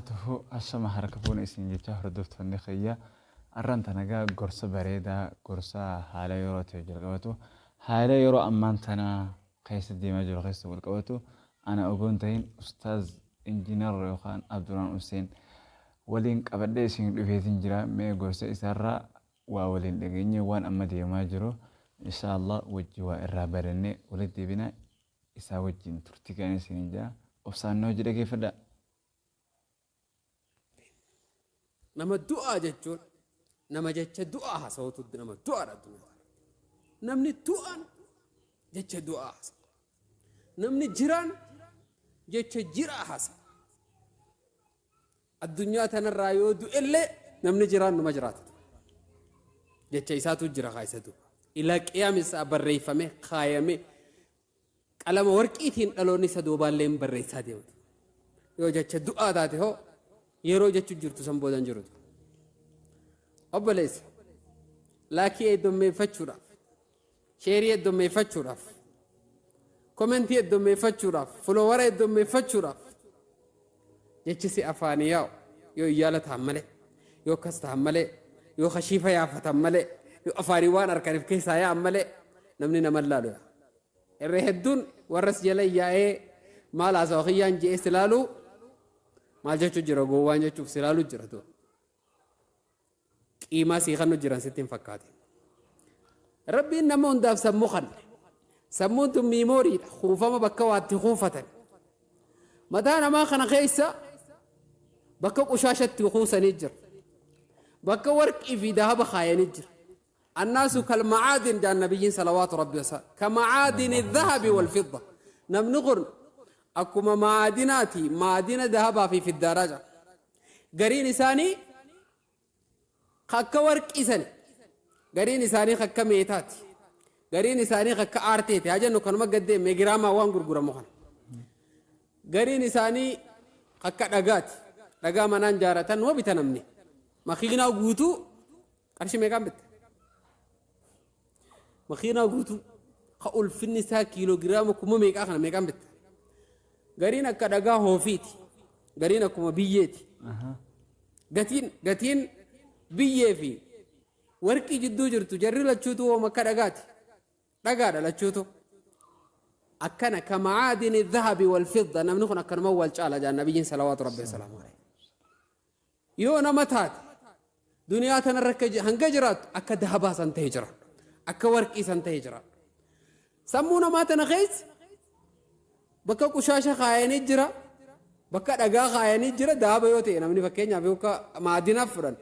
Wabarakaatuhu. Ashama harka fuune isin jecha hordoftoonni kiyya. Arran tana gaa gorsa bareedaa, gorsa haala yeroo ta'e jalqabatu, haala yeroo ammaan tana keessa deemaa jiru keessa wal qabatu, ana ogoon ta'in Ustaaz Injiinar yookaan Abdurrahman Hussein waliin qabadhee isin dhufeetiin jira. Mee gorsa isaarraa waa waliin dhageenye, waan amma deemaa jiru insha Allah wajji waa irraa barannee walitti deebina. Isaa wajjin turtii kan isin jira. Obsaan na hojii dhageeffadhaa. Nama du'aa jechuun nama jecha du'aa haasawutu nama du'aadha addunyaa. Namni du'aan jecha du'aa haasawa. Namni jiraan jecha jiraa haasawa. Addunyaa tanarraa yoo du'ellee namni jiraan numa jiraata. Jecha isaatu jira kaa isa duuba. Ilaa qiyaam isaa barreeffame kaayame qalama warqiitiin dhaloonni isa duubaallee hin barreessaa deematu. Yoo jecha du'aa taate hoo yeroo jechu jirtu san boodan jirutu. Obboleessa, laakii heddummeeffachuudhaaf, sheerii heddummeeffachuudhaaf, komentii heddummeeffachuudhaaf, fuloowara heddummeeffachuudhaaf jechi si afaanii yaa'u yoo iyyaala ta'an malee, yoo akkas ta'an malee, yoo kashiifa yaafatan malee, yoo afaanii waan harkaniif keessaa yaa'an malee namni nama laalu yaa. Irra hedduun warras jala yaa'ee maal haasawa kiyyaan je'ee si laaluu, maal jechuu jira gowwaan jechuuf si laaluu jira tu. Qiimaa sii kannu jiran sitti hin fakkaatin. Rabbiin nama hundaaf sammuu kanne. Sammuun tun miimooriidha. Kuufama bakka waatti kuufatan. Mataa namaa kana keessa bakka qushaashatti kuusanii jira. Bakka warqii fi dahaba kaayanii jira. Annaasu kal macaadin jaan nabiyyiin salawaatu rabbi wasa ka macaadini dhahabi wal fidda. Namni kun akkuma maadinaati, maadina dahabaa fi fiddaadhaa jira. Gariin isaanii akka warqii sani, gariin isaanii akka meetaati, gariin isaanii akka aarteeti haa jennu, kanuma gaddee meegiraamaa waan gurguramu kana. Gariin isaanii akka dhagaati, dhagaa manaan jaaratan numa bita namni. Makiinaa guutuu qarshii meeqaan bitta? Makiinaa guutuu ka ulfinni isaa kiiloogiraama kuma meeqaa kana meeqaan bitta? Gariin akka dhagaa hoofiiti, gariin akkuma biyyeeti. Gatiin biyyee fi warqii jidduu jirtu jarri lachuutu wooma akka dhagaati. Dhagaadha lachuutu. Akkana ka macaadini dhahabi wal fidda, namni kun akkanuma wal caala jaan nabiyyiin salawaatu rabbi wasalaamu alayhi. Yoo nama taate duniyaa tanarra akka hanga jiraattu akka dahabaa san ta'e jiraadhu. Akka warqii san ta'e jiraadhu. Sammuu namaa tana keessa bakka qushaasha kaayanii jira, bakka dhagaa kaayanii jira, dahaba yoo ta'e namni fakkeenyaaf yookaan maadinaaf fudhan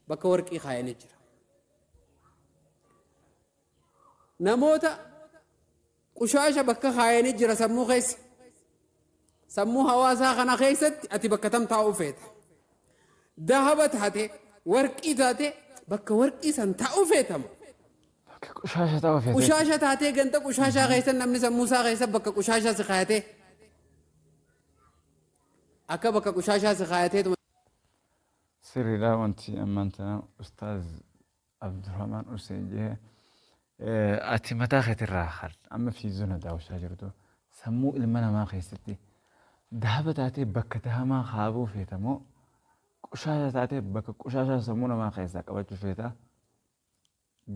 bakka warqii kaayanii jira. Namoota qushaasha bakka kaayanii jira sammuu keessa. Sammuu hawaasaa kana keessatti ati bakka tam taa'uu feeta? Dahaba taate, warqii taate, bakka warqii san taa'uu feetama? Bakka qushaasha ta'uu feete. Qushaasha taatee ganda qushaashaa keessa namni sammuu isaa keessa bakka qushaashaa si kaayatee. Akka bakka qushaashaa si kaayateetuma. Sirriidha wanti ammaan tana Ustaaz Abdurrahman Hussein jee. Ati mataa keetirraa kan amma fiizona daawwachaa jirtu, sammuu ilma namaa keessatti dahaba taatee bakka dahamaa kaabuu feeta moo qushaasha taatee bakka qushaashaa sammuu namaa keessaa qabachuu feeta?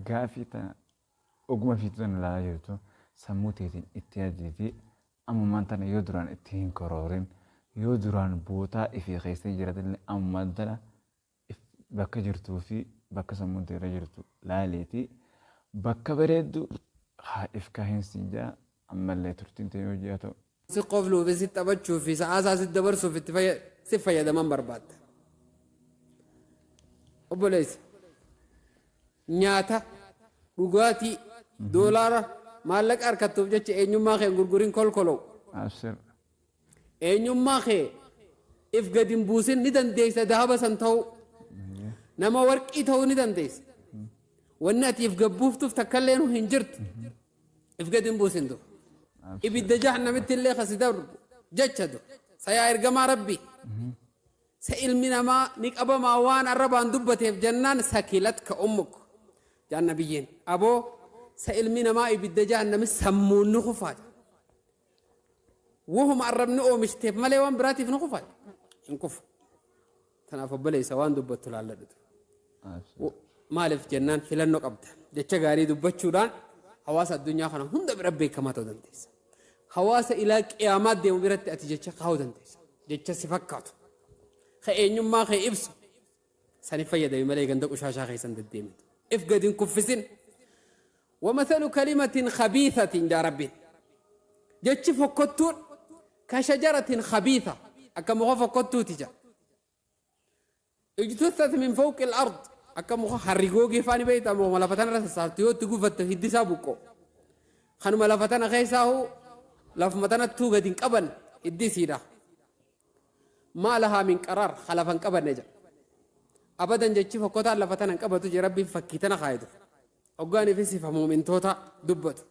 Gaafii tana oguma fiizona ilaalaa jirtu sammuu teetiin itti yaadiitii ammumaan tana, yoo duraan itti hin koroorin, yoo duraan bootaa ifii keessa jiraatellee, ammumaan tana bakka jirtuu fi bakka sammuun teerra jirtu laaleeti bakka bareeddu haa if kaahin siin jaa. Ammallee turtiin ta'e hojii haa ta'u. Si qofluu fi si taphachuu fi sa'aa isaa si dabarsuuf itti si fayyadaman barbaadda. Obboleessa, nyaata, dhugaatii, doolaara, maallaqa harkattuuf jecha eenyummaa kee hin gurgurin kolkoloo. Abshir. Eenyummaa kee if gadi hin buusin, ni dandeessa dahaba san ta'uu. Nama warqii ta'uu ni dandeessa. Wanni ati if gabbuuftuuf takka illee hin jirtu. If gadi hin buusin du. Ibidda jahannamitti illee kasi darbu jecha du. Sayaa ergamaa rabbii. Sa ilmi namaa ni qabamaa waan arrabaan dubbateef jennaan sakilatka ummuk. Jaan nabiyyiin. Aboo, sa ilmi namaa ibidda jahannami sammuun ni kufaa. Wahuma arrabni oomishiteef malee waan biraatiif ni kufaa. Hin kufu. Tanaaf obboleessa, waan dubbattu laalladhutu. Maaliif jennaan, filannoo qabda. Jecha gaarii dubbachuudhaan hawaasa addunyaa kana hunda bira beekamaa ta'uu dandeessa. Hawaasa ilaa qiyaamaa deemu biratti ati jecha kaa'uu dandeessa. Jecha si fakkaatu, ka eenyummaa kee ibsu sani fayyadami malee ganda qushaashaa keessan deddeemitu. If gadi hin kuffisin. ومثل كلمة خبيثة يا ربي، jechi fokkottuun، كشجرة خبيثة، akka muka fokkottuuti jaa، اجتثت من فوق الأرض، akka muka harrigoogii faani beeyta, mukuma lafa tana irra sassaabtu, yoo itti gufatte hiddi isaa buqqo, kanuma lafa tana keessaahu lafuma tanattuu gadi hin qaban hiddi isiidha. ما لها من قرار، ka lafa hin qabanne jedha. Abadan jechi fokkotaan lafa tana hin qabatu je. Rabbiin fakkii tana kaayitu hoggaanii fi sifa muumintoota dubbatu.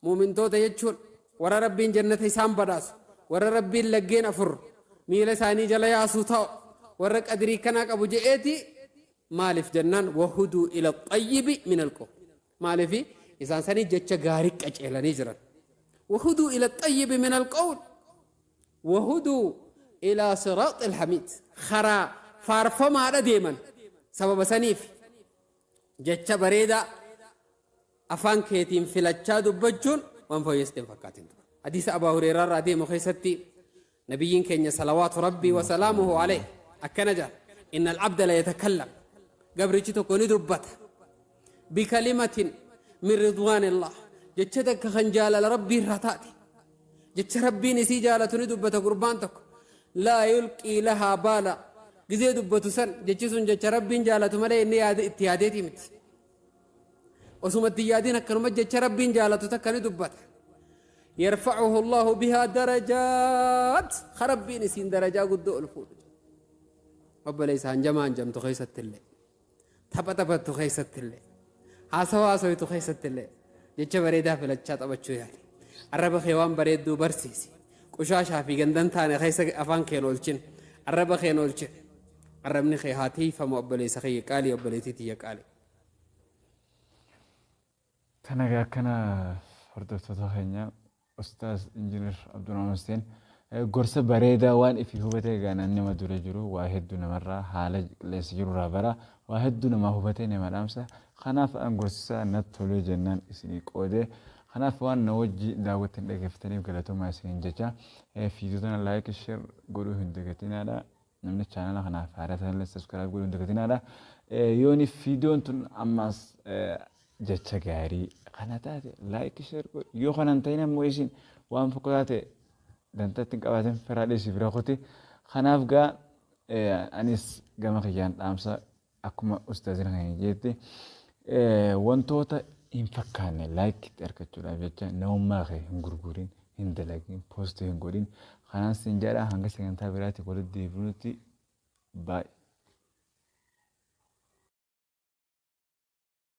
Muumintoota jechuun warra Rabbiin jannata isaan badhaasu, warra Rabbiin laggeen afur miila isaanii jala yaasuu ta'u, warra qadirii kanaa qabu je'eeti. Maaliif jennaan, وهدوا إلى الطيب من القول. Maaliif isaan sanii jecha gaarii qaceelanii jiran. وهدوا إلى الطيب من القول وهدوا إلى صراط الحميد، karaa faarfamaadha deeman. Sababa saniif jecha bareedaa afaan keetiin filachaa dubbachuun waan fooyyessite hin fakkaatin. Hadiisa Abaa Hureeraa irraa deemu keessatti nabiyyiin keenya صلوات ربي وسلامه عليه akkana jedha: إن العبد ليتكلم، gabrichi tokko ni dubbata، بكلمة من رضوان الله، jecha takka kan jaalala Rabbii irraa taate, jecha Rabbiin isii jaalatu ni dubbata gurbaan tokko. لا يلقي لها بالا، gizee dubbatu san jechi sun jecha Rabbiin jaalatu malee inni yaade itti yaadeeti miti. Osuma itti yaadin akkanuma jecha Rabbiin jaalatu takka ni dubbata. يرفعه الله بها درجات، Rabbiin isiin darajaa guddoo ol fuudhu. Obboleessa, hanjamaa hanjamtu keessatti illee, tapha taphattu keessatti illee, haasawa haasawitu keessatti illee jecha bareedaa filachaa taphachuu yaali. Arraba kee waan bareedduu barsiisi. Qushaashaa fi gandan taane keessa afaan keen oolchin, arraba keen oolchin. Arrabni kee haa tiifamu, obboleessa kiyya qaalii, obboleettii tiyya qaalii. Tana egaa akkana, hordoftoota keenya, Ustaaz Injiinar Abdurrahman Hussein gorsa bareedaa waan ifi hubatee egaa nama dura jiru waa hedduu namarraa haala qilleensa jirurraa bara waa hedduu namaa hubatee nama dhaamsa. Kanaaf an gorsisaa natti tolee jennaan isinii qoodee. Kanaaf waan na wajji daawwattan dhaggeeffataniif galatoomaa isiniin jecha. Viidiyoo tana like, share godhuu hin dagatinaadha. Namni chaanala kanaaf haaraa ta'an subscribe godhuu hin dagatinaadha. Yooni viidiyoon tun ammaas jecha gaarii kana taate like, share godhu. Yoo kana hin ta'in ammoo isin waan fokkotaa ta'e dantatti hin qabaatin firaa dhiisi bira kuti. Kanaaf gaa anis gama kiyyaan dhaamsa akkuma ustaazina kan jetti, wantoota hin fakkaanne like itti argachuudhaaf jecha namummaa kee hin gurgurin, hin dalagin, post hin godhin. Kanaan sin jedha, hanga sagantaa biraatti walitti deebinutti, baay'ee.